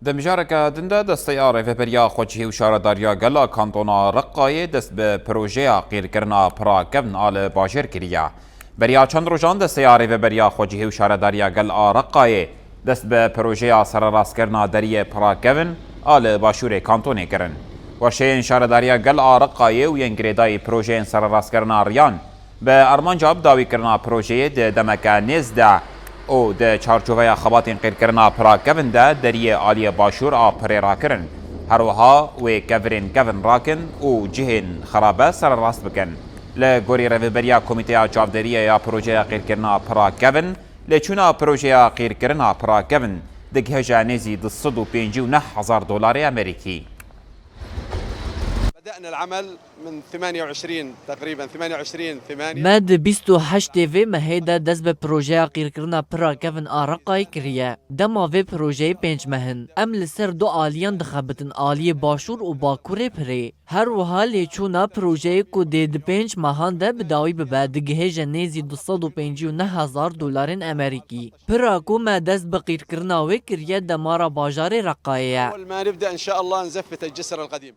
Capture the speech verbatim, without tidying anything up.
Di mijareke din de Desteya Rêveberiya Xwecihî û Şaredariya Gel a Kantona Reqayê dest bi projeya qîrkirina pira kevn a li bajêr kiriye. Beriya çend rojan Desteya Rêveberiya Xwecihî û Şaredariya Gel a Reqayê dest bi projeya sererastkirina deriyê pira kevn a li başûrê kantonê kirin. Weşeyên Şaredariya Gel a Reqayê û yên girêdayî projeyên sererastkirina riyan bi armanca bidawîkirina projeyê di demeke nêz de û di çarçoveya xebatên qîrkirina pira kevin de deriyê aliyê başûr a pirê rakirin. Her wiha wê kevirên kevin rakin û cihên xerabe sererast bikin. Li gorî rêveberiya Komîteya Çavdêriyê ya Projeya Qîrkirina Pira Kevin, lêçûna projeya qîrkirina pira kevin digihêje nêzî du sed û pêncî û neh hezar dolarê Amerîkî. بدأنا العمل من ثمانية وعشرين تقريبا، ثمانية وعشرين ثمانية. Me di bîst û heştê vê mehê de dest bi projeya qîrkirina pira kevin a Reqayê kiriye. Dema vê projeyê pênc meh in. Em li ser du aliyan dixebitin, aliyê başûr û bakurê pirê. Her wiha lêçûna projeyê ku dê di pênc mehan de bi dawî bibe, digihêje nêzî du sed û pêncî û neh hezar dolarên Amerîkî. Pira ku me dest bi qîrkirina wê kiriye demara bajarê Reqayê ye. أول ما نبدأ إن شاء الله نزفت الجسر القديم.